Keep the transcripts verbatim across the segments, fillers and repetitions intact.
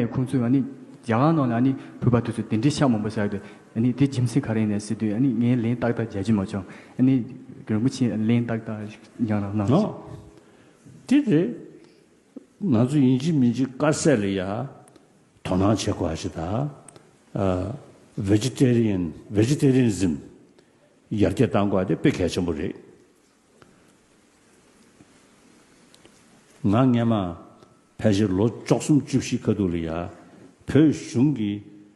ཁོང་ཚོས་ཨ་ནི་རྒྱ་གར་ནང་ལ་ཨ་ནི་བོད་པ་དེ་ཚོ་དེ་འདྲའི་ཤ་མང་པོ་ཟ་ཡོད་དུས། ཨ་ནི་དེ་རྒྱུ་མཚན་ག་རེ་ཡིན་ནས་ཟེར་དུས། ཨ་ནི་ངས་ལན་ཏག་ཏག་རྒྱག་རྒྱུ་མ་བྱུང་། ཨ་ནི་རིན་པོ་ཆེ་ལན་ཏག་ཏག་ཡང་རང་གནང་ཨ། ཞིག་དེ་རེད། ང་ཚོ་ཡིན་གཅིག་མིན་གཅིག་དཀར་ཟས་ལ་ཡ་དོ་སྣང་བྱེད་དགོས་ཞིག་དང་། ཨ། Vegetarian Vegetarianism ཡར་རྒྱས་གཏང་དགོས་དེ་དཔེ་གལ་ཆེན་པོ་རེད། ང་སྔན་མ་ཕལ་ཆེར་ལོ་བཅུ་གསུམ་བཅུ་བཞི་ཁ་ཐུག་ལ་ཡ་བོད་གཞུང་གི་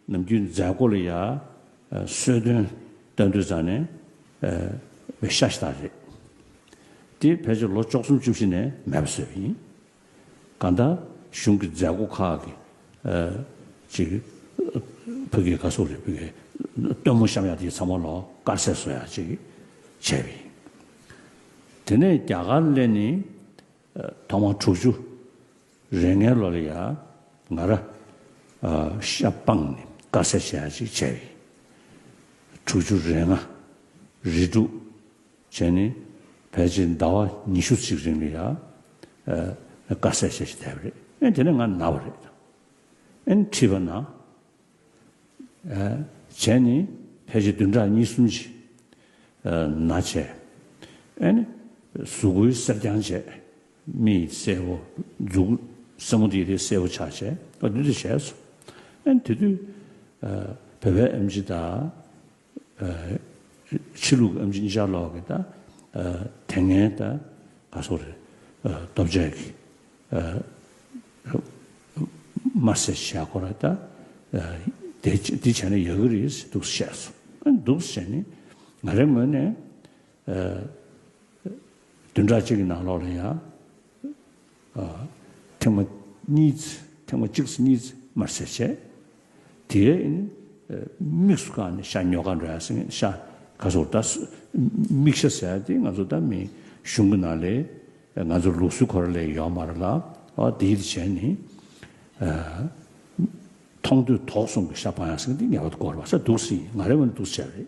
ནམ་རྒྱུན་མཛད་སྒོ་ལ་ཡ་གསོལ་སྟོན་བཏོན་དུས་ཙང་ནས་ཤ་ཞིག་དང་རེད། དེ་ཕལ་ཆེར་ལོ་བཅུ་གསུམ་བཅུ་བཞི་ནས་མེད་པ་བཟོས་པ་ཡིན། གང་ལྟར་གཞུང་གི་མཛད་སྒོ་ཁག་གི་ཨ་ཅིག་ཕ་གི་ག་སོགས་རེད། ཕ་གི་སྟོན་མོ་བཤམས་ཡག་དེ་ཚང་མ་ལོ་དཀར་ཟས་བཟོ་ཡག་ཅིག་བྱས་པ་ཡིན། དེ་ནས་རྒྱ་གར་སླེབས་ནས་ཨ་ཐོག་མར་དྲུག་ཅུ་རེ་ལྔའི་ལོ་ལ་ཡ་ང་ར་ཨ་ཤ་སྤངས་ནས་དཀར་ཟས་བྱེད་ཡག་ཅིག་བྱས་པ་ཡིན། དྲུག་ཅུ་རེ་ལྔ་རེ་དྲུག་བྱས་ནས་ཕལ་ཆེར་ཟླ་བ་ཉི་ཤུ་ཅིག་རིང་ལ་ཡ་ཨ་དཀར་ཟས་བྱས་བྱས་བསྡད་པ་རེད། ཨེ་དེ་ནས་ང་ན་བ་རེད། ཨེ་ནི་མཁྲིས་པ་ན། ཨ་བྱས་ནས་ཕལ་ཆེར་བདུན་ཕྲག་གཉིས་གསུམ་ཅིག་ཨ་ན་བྱས། ཨེ་ནི་གཟུགས་པོའི་གསེར་རྐྱང་བྱས། མིག་སེར་པོ། མཛུབ་སེན་མོ་དེ་དེ་སེར་པོ་ཆགས་བྱས། ཨ་འདི་འདྲ་བྱས་སོང་། ཨེ་ནི་དེ་དུས་ཨ་བོད་པའི་ཨེམ་ཆི་དང་། ཨ་ཕྱི་ལུགས་ཨེམ་ཆི་གཉིས་ཆ་ལོག་གི་ད་ཨ་དེ་སྔའི་ད་ག་སོགས་རེད། ཨ་སྟོབས་ཆེ་གི་ཨ་དམར་ཟས་བྱས་ཁོ་ར་ད་ཨ་དེ་དེ་བྱས་ན་ཡག་གི་རེད་ཟེར་འདུག་བཤད་སོང་། ཨ་འདུག་བྱས་ནས་ང་རའི་ངོས་ནས་ཨ་བདུན་ཕྲག་གཅིག་གི་ནང་ལོགས་ལ་ཡང་ཨ་ཐེངས་མ་གཉིས་ཙམ། ཐེངས་མ་གཅིག་ཙམ་གཉིས་ཙམ་དམར་ཟས་བྱས། དེའི་དམིགས་སུ་བཀར་ནས་ཤ་ཉོ་ག་འགྲོ་ཡ་ཟེར། ཤ་ག་སོགས་ད་དམིགས་ཤ་ཟེར་ཡ་དེ་ང་ཚོ་ད་མི་གཞུང་གི་ནང་ལས་ང་ཚོ་ལུགས་སྲོལ་ཁོ་ར་ལས་ཡོད་མ་རེད་ལ། ཨ་དེ་ཡིད་བྱས་ནས་ཨ་མཐོང་ཐོས་དོགས་གསུམ་གྱི་ཤ་སྤང་ཡ་ཟེར་འདི་ངེས་པར་དུ་དགོས་རེད་པ་ཟེར་འདུག་ཟེར། ང་རའི་ངོས་ནས་འདུག་ཟེར་བྱས་རེད།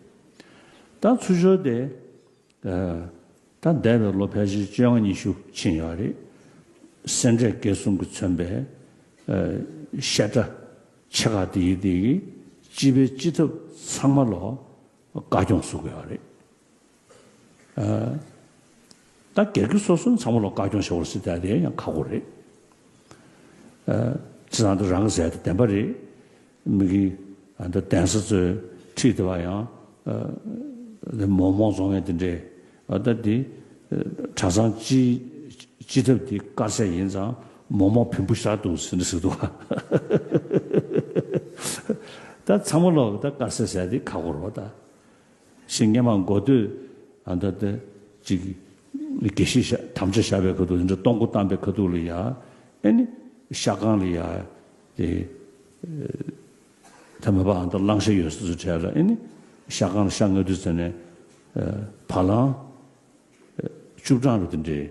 ད་ཚུར་ཤོར་དེ། ཨ་ད་འདས་པའི་ལོ་ཕལ་ཆེར་བཅོ་ལྔ་ཉི་ཤུ་ཕྱིན་ཡོད་རེད། སེ་འབྲས་དགེ་གསུམ་གྱིས་མཚོན་པའི་ཨ་བཤད་གྲྭ་ཆེ་ཁག་དེ་ཡི་དེ་གི་སྤྱི་པའི་སྤྱི་ཐབ་ཚང་མ་ལོ་བཀའ་སྐྱོང་བཟོ་དགོས་ཡོད་རེད། ཨ་ད་སྒེར་གྱི་སོ་སོ་ཚང་མ་ལོ་བཀའ་སྐྱོང་བྱེད་དགོས་རེད་ཟེར། ད་དེ་ཡང་ཁག་པོ་རེད། ཨ་ཅི་ཙང་དུ་རང་གི་ཟས་དེ་བདེན་པ་རེད། མི་གི་ཨ་ད་གདན་ས་ཚོས་ཁྲིད་དེ་བ་ཡང་ཨ་མོག་མོག་བཙོང་མཁན་དེ་འདྲས། ཨ་ད་དེ་ཨ་གྲྭ་ཚང་སྤྱི་སྤྱི་ཐབ་དེ་དཀར་ཟས་ཡིན་ཙང་མོག་མོག་བེམ་པོ་ཤར་འདུག་ཟེར་ནས་ཟེར་འདུག་བ། ད་ཚང་མ་ལོག་ད་དཀར་ཟས་ཟས་དེ་ཁག་པོ་རེད་པ། ད་ཞིང་སྔོན་མ་འགོ་སྟོད་ཨ་ད་ད་ཅིག་དགེ་བཤེས་ཤ་དམ་བཅའ་བཞག་པའི་ཁ་ཐུག་ལ། འདྲ་གཏོང་སྒོ་བཏང་པའི་ཁ་ཐུག་ལ་ཡ། ཨེ་ནི་ཤ་ཁང་ལ་ཡ་དེ་ད་མེད་པ་ཨ་ད་གླང་ཤ་ཡོད་ས་ཚོ་གྲས་ལ། ཨེ་ནི་ཤ་ཁང་ལ་ཤ་བརྔ་དུས་ཙ་ནས་བ་ལང་བཅུ་གྲངས་རུ་དེ་འདྲའི་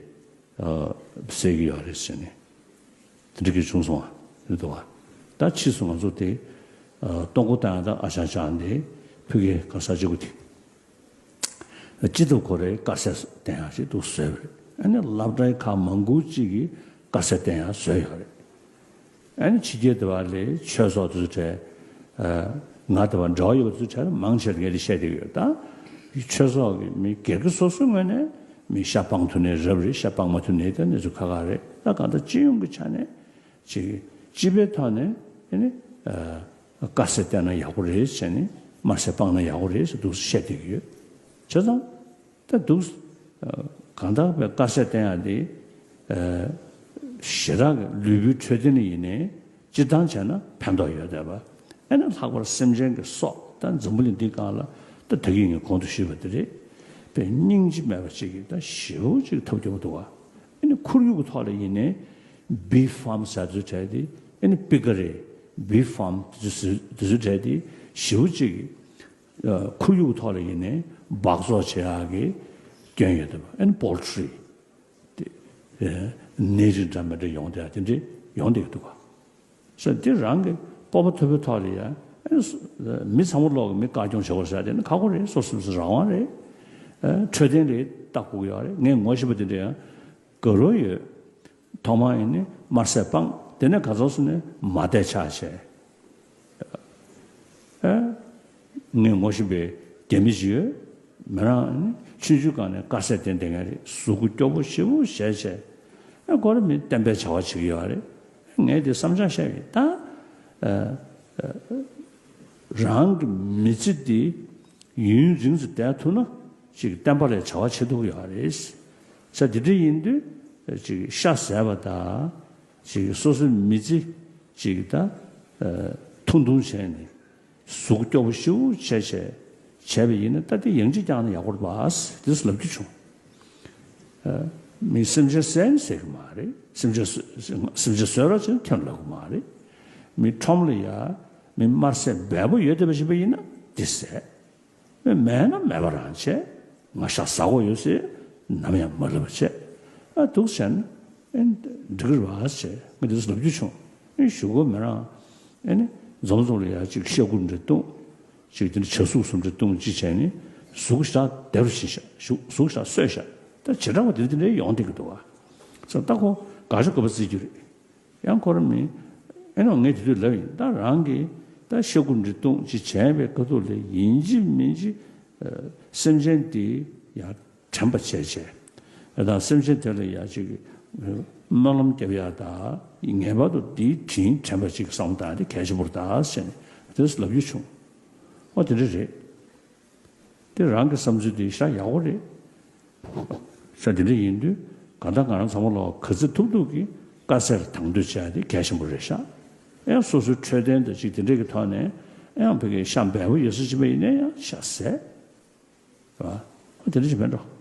ཟས་ཀྱི་ཡོད་རེད་ཟེར་ནས་དེ་འདྲ་གི་བྱུང་སོང་བ་རེད་འདུག་བ། ད་ཕྱིས་སུ་ང་ཚོ་དེ་གཏོང་སྒོ་བཏང་ཡ་ད་ཨ་ཞང་ཅག་འདི་ཕ་གིའི་ག་ས་གཅིག་པུ་དེ། སྤྱི་ཐབ་ཁོ་རའི་དཀར་ཟས་བསྟན་ཡག་ཅིག་འདུག་བཟོས་པ་རེད། ཨ་ནི་སློབ་གྲྭའི་ཁག་མང་པོ་ཅིག་གིས་དཀར་ཟས་བསྟན་ཡག་བཟོས་ཡོད་རེད། ཨ་ནི་ཕྱི་རྒྱལ་དེ་བ་ལས་ཆོས་ཚོགས་དེ་ཚོ་གྲས་ཨ་ང་དེ་བ་འབྲེལ་བ་ཡོད་པ་དེ་ཚོ་གྲས་ལ་མང་ཆེ་ལ་ངས་དེ་བཤད་བསྡད་ཡོད། ད་ཆོས་ཚོགས་ཀྱི་མི་སྒེར་གྱི་སོ་སོའི་ངོས་ནས་མི་ཤ་སྤང་ཐུབ་ནའི་རབ་རེད། ཤ་སྤང་མ་ཐུབ་ནའི་ད་གནས་ཚུལ་ཁག་ཁག་རེད། ད་གང་ལྟར་སྤྱི་ཡོངས་ཀྱི་ཆ་ནས་ཅིག་སྤྱི་པའི་ཐོག་ནས་ཨ་ནི་ཨ། དཀར་ཟས་བསྟེན་ན་ཡག་པོ་རེད་ཟེར་ནས། དམར་ཟས་སྤངས་ན་ཡག་པོ་རེད་ཟེར་འདུག་བཤད་བསྡད་ཀྱི་ཡོད། བྱས་ཙང་ད་འདུག་གང་ལྟར་བའི་དཀར་ཟས་བསྟེན་ཡག་དེ་ཞེ་དྲག་གི་ལུས་པོའི་འཕྲོད་བསྟེན་ཡིན་ནའི་སྤྱིར་བཏང་བྱས་ན་ཕན་ཐོགས་ཡོད་བསྡད་པ། ཨ་ནི་ལྷག་པར་སེམས་ཅན་གྱི་སྲོག་ད་འཛམ་བུ་གླིང་འདིའི་སྒང་ལ་ད་ད་གིན་ངས་གོང་དུ་ཞུས་པ་དེ་རེད། དཔེ་སྙིང་རྗེ་མེད་པ་ཅིག་གིས་ད་ཞེ་པོ་ཅིག་ཐབས་སྐྱོ་པོ་འདུག་བ། ཨ་ནི་ཁོར་ཡུག་གི་ཐོག་ལ་ཡིན་ནའི་བི་ཕཱམ་ཟེར་ཚུལ་བྲལ་ཏེ། ཨ་ནི་པི་ཀ་རེ་བི་ཕཱམ་དེ་ཚོ་བྲལ་ཏེ་ཞེ་པོ་ཅིག་ཁོར་ཡུག་གི་ཐོག་ལ་ཡིན་ནའི་སྦགས་བཙོག་བྱེད་ཡག་གི་སྐྱོན་ཡོད་དེ། ཨ་ནི་པོལ་ཊི་རི་དེ་ནད་རིགས་འདྲ་མི་འདྲ་ཡོང་དེ་དེ་འདྲ་ཡོང་བསྡད་ཀྱི་འདུག་ག། ས་འདི་རང་གི་སྤོབས་པ་མཐོ་པོའི་ཐོག་ལ་ཡ། ཨ་ནི་མི་ཚང་མ་ལོག་གི་མི་བཀའ་སྐྱོང་བྱེད་དགོས་ཟེར་དེ་ནི་ཁག་པོ་རེད། སོ་སོ་སོ་རང་དབང་རེད། ཨ་འཕྲོད་བསྟེན་ལ་ལྟ་དགོས་ཀྱི་ཡོད་རེད། ངས་ངོ་ཤེས་པ་དེ་འདྲ་ཡང་དགའ་རབ་ཡོད། ཐོག་མར་ཡིན་ནི་དམར་ཟས་སྤངས། དེ་ནས་ག་ཚོད་སོང་ནས་མ་བསྡད་ཆགས་བྱས། ཨེ། ངས་ངོ་ཤེས་པའི་རྒྱ་མི་ཞིག་ཡོད། མི་རང་ནི་ཆུང་ཆུང་སྒང་ནས་དཀའ་ཟས་བསྟེན་བསྡད་མཁན་རེད། གཟུགས་པོ་སྐྱོ་པོ་ཞེ་པོ་བྱས་བྱས། ཨེ། ཁོ་རང་མི་བསྟན་པའི་བྱ་བ་བྱེད་ཀྱི་ཡོད་རེད། ངས་དེ་བསམ་འཆར་བཤད་པ་ཡིན། ད་ཨ་ཨ་རང་གི་མི་ཚེ་འདི་ཡུན་རིང་དུ་བསྡད་ཐུབ་ན་ཅིག་བསྟན་པ་ལ་བྱ་བ་བྱེད་ཐུབ་ཀྱི་ཡོད་རེད། ས་དེ་འདྲ་ཡིན་དུས་ཅིག་ཤ་ཟ་བ་དང་། ཅིག་སོ་སོའི་མི་ཚེ་ཅིག་ད་ཨ་ཐུང་ཐུང་བྱས་ནས་གཟུགས་སྐྱོ་པོ་ཞེ་པོ་བྱས་བྱས་བྱས་པ་ཡིན་ན། ད་དེ་ཡང་ཅིག་བསྐྱངས་ན་ཡག་པོ་རེད་པ། དེ་ལབ་རྒྱུ་བྱུང་། ཨ། མི་སེམས་ཅན་བསད་ནི་བསད་ཀྱི་མ་རེད། སེམས་ཅན་གསོ་སེམས་ཅན་གསོད་རོགས་བྱས་ན་ཁྱོན་ལབ་ཀྱི་མ་རེད། མི་ཁྲོམ་ལ་ཡ་མི་དམར་ཟས་འབེལ་པོ་ཡོད་བསྡད་པ་ཞིག་པ་ཡིན་ན་དེ་བསད། མེད་ན་མེད་པ་རང་བྱས། ང་ཤ་ཟ་དགོས་ཡོད་ཟེར་ནམ་ཡང་མ་ལབ་པ་བྱས། ཨ། འདུག་བྱས་ན་ཨེ་འགྲིག་གི་རེད་པ་བྱས། ངས་དེ་ལབ་རྒྱུ་བྱུང་། ཨེ། གཞུག་གུ་མི་རང་ཨེ་ནི་འཛོམས་འཛོམས་ལ་ཡ་ཅིག་ཤ་ཁུ་འདྲ་བཏུང་། ཅིག་དེ་འདྲ་ཇ་གཟུགས་སུ་འདྲ་བཏུང་། ཅིག་བྱས་ནས་གཟུགས་ཤ་སྟག་བསྡད་རུ་ཕྱིན་ཤག་གཟུགས་ཤ་སྟག་གསོས་ཤག་ད་བྱེ་བྲག་པ་དེ་འདྲ་དེ་འདྲ་ཡོང་བསྡད་ཀྱི་འདུག་པ། ས་ད་ཁོ་དགག་བྱ་དགོས་པ་བརྩི་རྒྱུ་རེད། ཡང་ཁོ་རང་མིན། ཨེ་ནོ། ངས་དེ་དུས་ལབ་ཡིན། ད་རང་གིས་ད་ཤ་ཁུ་འདྲ་བཏུང་ཅིག་བྱས་པའི་ཁ་ཐུག་ལ་ཡིན་གཅིག་མིན་གཅིག་ཨ། སེམས་ཅན་དེ་ཡང་དྲན་པ་བྱས་བྱས། ཨ། དང་སེམས་ཅན་དེ་ལ་ཡ་ཅིག་སྨོན་ལམ་རྒྱབ་ཡ་དང་། ངེས་པར་དུ་དེའི་དྲིན་དྲན་པ་ཅིག་བསམ་བཏང་དེ་གལ་ཆེན་པོ་རེད་ད་ཟེར་ནས་དེ་ལབ་རྒྱུ་བྱུང་། ཨོ། དེ་འདྲ་རེད། དེ་རང་གི་བསམ་ཚུལ་དེ་ཤ་ཡག་པོ་རེད། ས་དེ་འདྲ་ཡིན་དུས་གང་ལྟར་ང་རང་ཚང་མ་ལོག་ག་ཚོད་ཐུབ་ཐུབ་ཀྱིས་དཀའ་ཚེགས་དང་དོད་བྱ་ཡ་དེ་གལ་ཆེན་པོ་རེད་ཤག་ཨེ། སོ་སོའི་འཕྲོད་བསྟེན་དང་ཅིག་དེ་འདྲས་ཀྱི་ཐོག་ནས་ཨེ། ཡང་ཕ་གིའི་ཤ་འབེལ་པོ་ཡོད་ས་ཅིག་པ་ཡིན་ན་ཡང་ཤ་ཟས། རེད་པ། ཨ། དེ་འདྲ་ཅིག་མེད་འགྲོ།